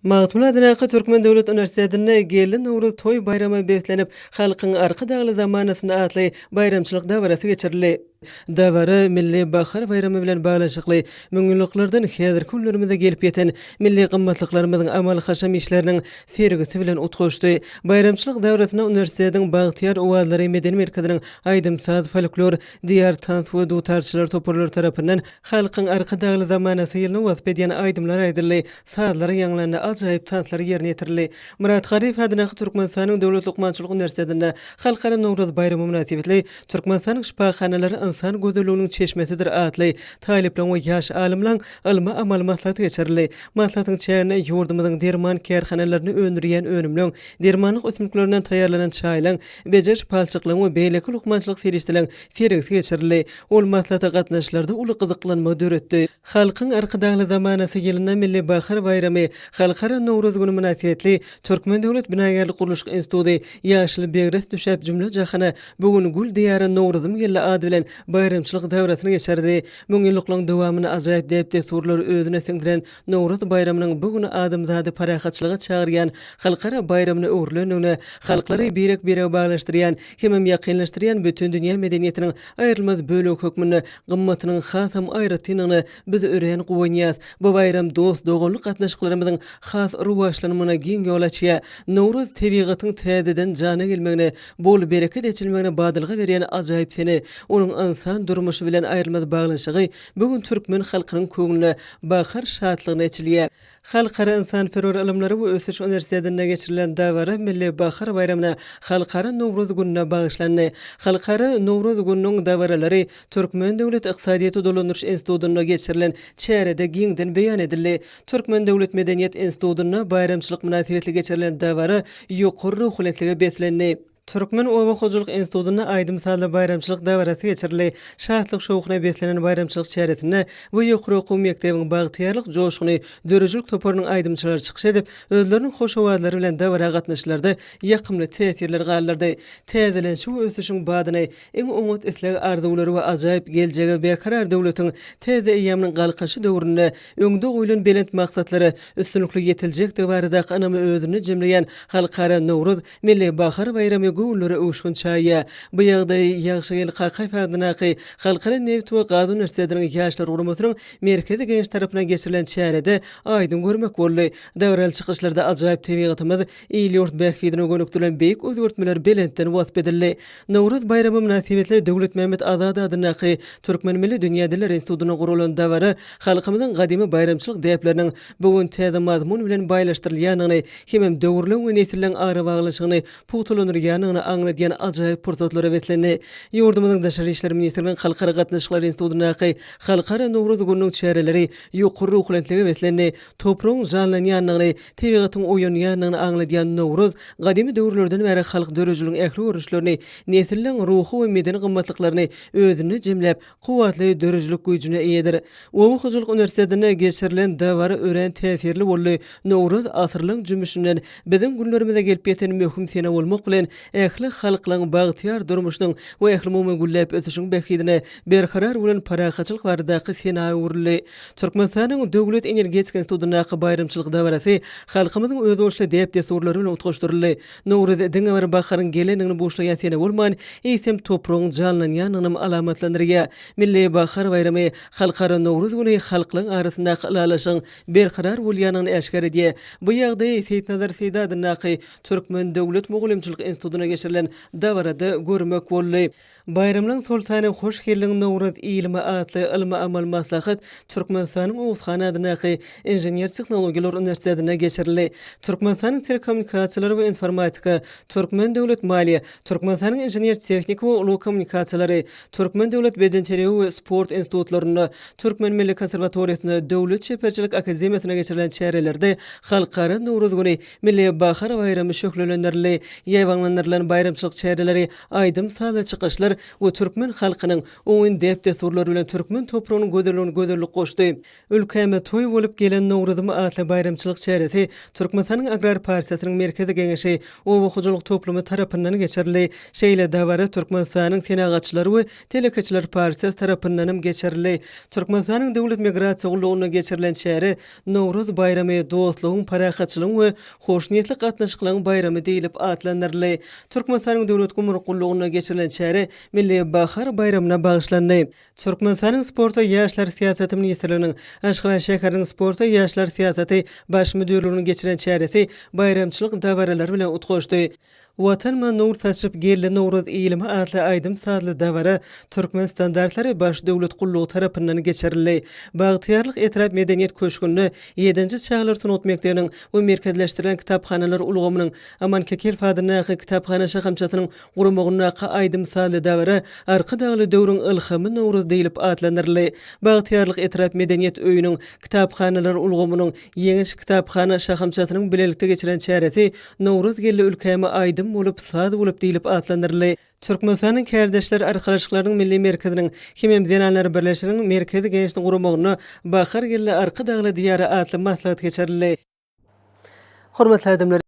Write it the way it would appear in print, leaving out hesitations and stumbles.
Magtymguly adyndaky Türkmen döwlet uniwersitetinde Geldi Nowruz toý baýrama beslenip, Halkyň Arkadagly zamanasynda atly baýramçylyk dabarasy geçirildi. Dabara Milli bahar baýramy bilen baglanyşykly müňýyllyklardan häzirki günlerimize gelip ýeten milli gymmatlyklarymyzyň amaly-haşam işleriniň sergisi bilen utgaşdy. Baýramçylyk dabarasyna uniwersitetiň Bagtyýar owazlary medeni merkeziniň aýdym-saz, folklor, Diýar tans we dutarçylar toparlary tarapyndan Halkyň Arkadagly zamanasy ýylyny wasp edýän aýdymlar aýdyldy, sazlar ýaňlandy, ajaýyp tanslar ýerine ýetirildi. Myrat Garyýew adyndaky Türkmenistanyň Döwlet lukmançylyk uniwersitetinde Halkara Nowruz baýramy mynasybetli Türkmenistanyň şypahanalary ynsan gözelliginiň çeşmesidir atly talyplaryň we ýaş alymlaryň ylmy-amaly maslahaty geçirildi. Maslahatyň çäginde ýurdumyzyň derman kärhanalarynda öndürilýän önümleň, dermanlyk ösümliklerinden taýýarlanan çaýlaryň, bejeriş palçyklaryň we beýleki lukmançylyk serişdeleriň sergisi geçirildi. Ol maslahata gatnaşyjylarda uly gyzyklanma döretdi. Halkyň Arkadagly zamanasy ýylynda Milli bahar baýramy, Halkara Nowruz güni mynasybetli Türkmen döwlet binagärlik-gurluşyk instituty Ýaşyl begres düşäp jümle-jahana, bu gün gül diýara Nowruzym geldi ady bilen baýramçylyk dabarasyny geçirdi. Müňýyllyklaryň dowamynda ajaýyp däp-dessurlary özüne siňdiren Nowruz baýramynyň bu gün adamzady parahatçylyga çagyrýan halkara baýramyna öwrülendigine, halklary birek-birege baglanyşdyrýan hemem ýakynlaşdyrýan bütindünýä medeniýetiniň aýrylmaz bölegi hökmünde gymmatynyň hasam aýratyndygyna biz örän guwanýas. Bu baýram dost-doganlyk gatnaşyklarymyzyň has rowaçlanmagyna giň ýol açýar. Nowruz tebigatyň täzeden jana gelmegine, bol bereket eçilmegine badalga berýän ajaýyp sene. Onuň ynsan durmuşy bilen aýrylmaz baglanyşygy bu gün türkmen halkynyň köňlüne bahar şatlygyny eçilýär. Halkara ynsanperwer ylymlary we ösüş uniwersitetinde geçirilen dabara Milli bahar baýramyna, Halkara Nowruz gününe bagyşlandy. Halkara Nowruz gününiň dabaralary Türkmen döwlet ykdysadyýeti dolandyryş institutynda geçirilen çärede giňden beýan edildi. Türkmen döwlet medeniýet institutynda baýramçylyk mynasybetli geçirilen dabara ýokary ruhubelentlige beslendi. Türkmen oba hojalyk institutynda aýdym-sazly baýramçylyk dabarasy geçirildi. Şatlyk-şowhuna beslenen baýramçylyk çäresinde bu ýokary okuw mekdebiň Bagtyýarlyk joşguny döredijilik toparynyň aýdymçylary çykyş edip, özleriniň hoş owazlary bilen dabara gatnaşyjylarda ýakymly täsirler galdyrdy. Täzelenişiň we ösüşiň badyny, iň oňat isleg-arzuwlary we ajaýyp geljege Berkarar döwletiň täze eýýamynyň Galkynyşy döwründe öňde goýlan belent maksatlara üstünlikli ýetiljekdigi baradaky ynamy özünde jemleýän Halkara Nowruz Milli bahar baýramy göwünlere öwüşgin çaýýar. Bu ýagdaýy Ýagşygeldi Kakaýew adyndaky Halkara nebit we gaz uniwersitetiniň Ýaşlar guramasynyň Merkezi Geňeşi tarapyndan geçirilen çärede aýdyň görmek boldy. Dabaraly çykyşlarda ajaýyp tebigatymyz, il-ýurt bähbidine gönükdirilen beýik özgertmeler belentden wasp edildi. Nowruz baýramy mynasybetli Döwletmämmet Azady adyndaky Türkmen milli dünýä dilleri institutynda guralan dabara halkymyzyň gadymy baýramçylyk däpleriniň bu gün täze mazmun bilen baýlaşdyrylýandygyny hemem döwürleň we nesilleň arabaglanyşygyny pugtalandyrýandygyny aňladýan ajaýyp pursatlara beslendi. Ýurdumyzyň Daşary işler ministrliginiň Halkara gatnaşyklary institutyndaky Halkara Nowruz gününiň çäreleri ýokary ruhubelentlige beslendi. Topragyň janlanýandygyny, tebigatyň oýanýandygyny aňladýan Nowruz gadymy döwürlerden bäri halk döredijiliginiň ähli görnüşlerini, nesilleň ruhy we medeni gymmatlyklaryny özünde jemläp, kuwwatly döredijilik güýjüne eýedir. Oba hojalyk uniwersitetinde geçirilen dabara örän täsirli boldy. Nowruz asyrlaň jümmüşinden biziň günlerimize gelip ýeten möhüm sene bolmak bilen, ähli halklaň bagtyýar durmuşynyň we ählumumy gülläp ösüşiň bähbidine berkarar bolan parahatçylyk baradaky sena öwrüldi. Türkmenistanyň Döwlet energetika institutyndaky baýramçylyk dabarasy halkymyzyň özboluşly däp-dessurlary bilen utgaşdyryldy. Nowruz diňe bir baharyň gelendigini buşlaýan sene bolman, eýsem, topragyň janlanýandygyny alamatlandyrýar. Milli bahar baýramy, Halkara Nowruz güni halklaryň arasyndaky ylalaşygyň berkarar bolýandygyny äşgär edýär. Bu ýagdaýy Seýitnazar Seýdi adyndaky Türkmen döwlet mugallymçylyk institutynda geçirilen dabarada görmek boldy. Baýramlaň soltany hoş geldiň Nowruz ilime atly ylmy-amaly maslahat Türkmenistanyň Oguz han adyndaky Inžener-tehnologiýalar uniwersitetinde geçirildi. Türkmenistanyň Telekommunikasiýalar we informatika, Türkmen döwlet maliýe, Türkmenistanyň Inžener-tehniki we ulag kommunikasiýalary, Türkmen döwlet bedenterbiýe we sport institutlarynda, Türkmen milli konserwatoriýasynda, Döwlet çeperçilik akademiýasynda geçirilen çärelerde Halkara Nowruz güni, Milli bahar baýramy şöhlelendirildi. Ýaýbaňlandyrylan baýramçylyk çäreleri Aýdym-sazly çykyşlar. aýdymlar we türkmen halkynyň oňyn däp-dessurlary bilen türkmen topragynyň gözelligine gözellik goşdy. Ülkäme toý bolup gelen Nowruzym atly baýramçylyk çäresi Türkmenistanyň Agrar partiýasynyň Merkezi Geňeşi, Oba hojalyk toplumy tarapyndan geçirildi. Şeýle dabara Türkmenistanyň Senagatçylar we telekeçiler partiýasy tarapyndanam geçirildi. Türkmenistanyň Döwlet migrasiýa gullugynda geçirilen çäre Nowruz baýramy dostlugyň, parahatçylygyň we hoşniýetli gatnaşyklaryň baýramy diýlip atlandyryldy. Türkmenistanyň Döwlet gümrük gullugynda geçirilen çäre Milli bahar baýramyna bagyşlandy. Türkmenistanyň Sport we ýaşlar syýasaty ministrliginiň Aşgabat şäheriniň Sport we ýaşlar syýasaty Baş müdirliginiň geçiren çäresi baýramçylyk dabaralary bilen utgaşdy. Watanyma nur saçyp geldi Nowruz ilime atly aýdym-sazly dabara Türkmenstandartlary Baş döwlet gullugy tarapyndan geçirildi. Bagtyýarlyk etrap medeniýet köşgünde Ýedinji çagalar sungat mekdebiniň we merkezleşdirilen kitaphanalar ulgamynyň Aman Kekilow adyndaky kitaphana şahamçasynyň guramagyndaky aýdym-sazly dabara Arkadagly döwrüň ylhamy Nowruz diýlip atlandyryldy. Bagtyýarlyk etrap medeniýet öýüniň kitaphanalar ulgamynyň Ýeňiş kitaphana şahamçasynyň bilelikde geçiren çäresi Nowruz geldi ülkäme aýdym bolup, saz bolup diýlip atlandyryldy. Türkmenistanyň Kärdeşler arkalaşyklarynyň Milli merkeziniň hemem Zenanlar birleşiginiň Merkezi Geňeşiniň guramagynda Bahar geldi Arkadagly Diýara atly maslahat geçirildi. Hormatly adamlar!